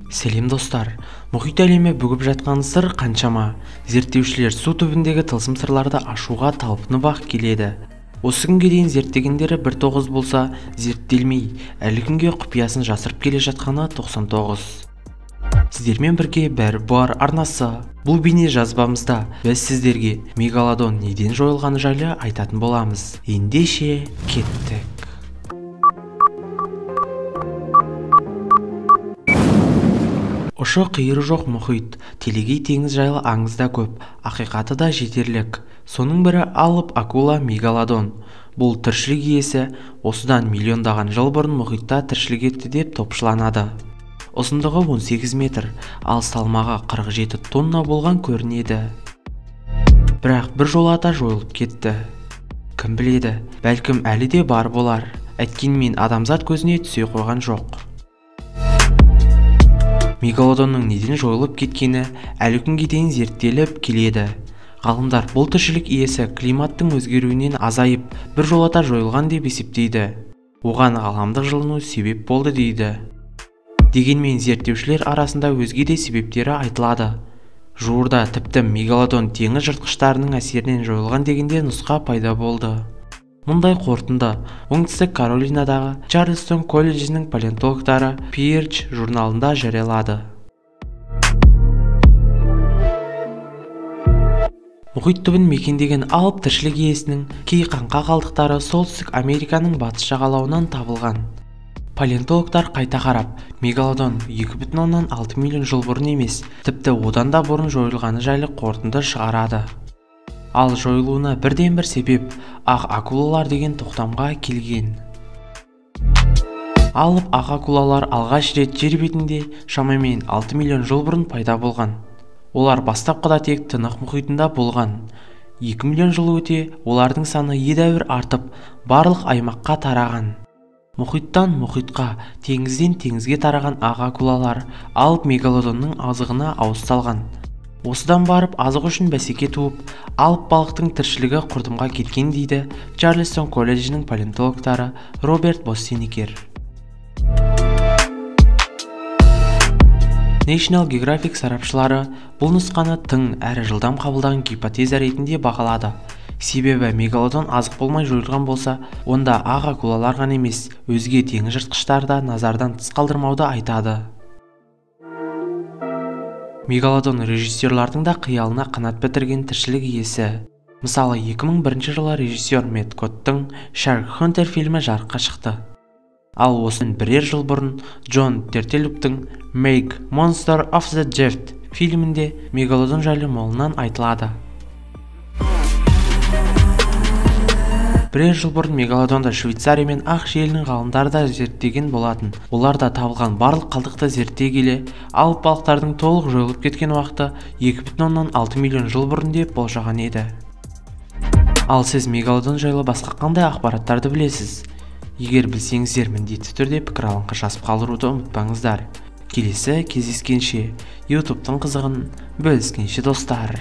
Сәлем достар, мұхит әлемі бүгіп жатқан сыр қаншама. Зерттеушілер су түбіндегі тылсым сырларды ашуға талпынып-ақ келеді. Осы күнге дейін зерттегендері 1-9 болса, зерттелмей, әлі күнге құпиясын жасырып келе жатқаны 99. Сіздермен бірге бәрі бар арнасы. Бұл бейне жазбамызда біз сіздерге мегалодон неден жойылғаны жайлы айтатын боламыз. Ендеше кеттік. Ұшы қиыры жоқ мұхит, телегей теңіз жайлы аңызда көп, ақиқаты да жетерлік. Соның бірі алып акула мегалодон. Бұл тіршілік иесі осыдан миллиондаған жыл бұрын мұхитта тіршілік етті деп топшыланады. Ұзындығы 18 метр, ал салмағы 47 тонна болған көрінеді. Бірақ бір жолата жойылып кетті. Кім біледі, бәлкім әлі де бар болар. Әйткенмен адамзат көзіне түсе қойған жоқ. Мегалодонның неден жойылып кеткені әлі күнге дейін зерттеліп келеді. Ғалымдар бұл тіршілік иесі климаттың өзгеруінен азайып, бір жолата жойылған деп есептейді. Оған ғаламдық жылыну себеп болды дейді. Дегенмен зерттеушілер арасында өзге де себептері айтылады. Жуырда тіпті мегалодон теңіз жыртқыштарының әсерінен жойылған дегенде нұсқа пайда болды. Мұндай қорытынды Оңтүстік Каролинадағы Чарльстон колледжінің палеонтологтары Pearch журналында жариялады. Мұхит түбін мекендеген алып тіршілік иесінің кей қаңқа қалдықтары Солтүстік Американың батыс жағалауынан табылған. Палеонтологтар қайта қарап, мегалодон 2,6 миллион жыл бұрын емес, тіпті одан да бұрын жойылғаны жайлы қорытынды шығарады. Ал жойылуына бірден-бір себеп ақ акулалар деген тоқтамға келген. Алып ақ акулалар алғаш рет жер бетінде шамамен 6 миллион жыл бұрын пайда болған. Олар бастапқыда тек Тынық мұхитында болған. 2 миллион жыл өте олардың саны едәуір артып, барлық аймаққа тараған. Мұхиттан мұхитқа, теңізден теңізге тараған ақ акулалар алып мегалодонның азығына ауыз салған. Осыдан барып азық үшін бәсеке туып, алып балықтың тіршілігі құрдымға кеткен дейді Чарльстон колледжінің палеонтологтары Роберт Боссеникер. National Geographic сарапшылары бұл нұсқаны тың әрі жылдам қабылдаған гипотеза ретінде бағалады. Себебі мегалодон азық болмай жойылған болса, онда ақ акулалар ғана емес, өзге теңіз жыртқыштары да назардан тыс қалдырмауды айтады. Мегалодон режиссерлардың да қиялына қанат бітірген тіршілік иесі. Мысалы, 2001 жылы режиссер Мэтт Коттың Shark Hunter фильмі жарыққа шықты. Ал осыдан бірер жыл бұрын Джон Тертелуптың Make Monster of the Jeff фильмінде мегалодон жайлы молынан айтылады. Бірер жыл бұрын мегалодонды Швейцария мен ақш елінің ғалымдары да зерттеген болатын. Олар да табылған барлық қалдықты зерттей келе, алып балықтардың толық жойылып кеткен уақыты 2,6 миллион жыл бұрын деп болжаған еді. Ал сіз мегалодон жайлы басқа қандай ақпараттарды білесіз? Егер білсеңіздер, міндетті түрде пікір алаңға жазып қалдыруды ұмытпаңыздар. Келесі кездескенше, YouTube'тың қызығын бөліскенше достар.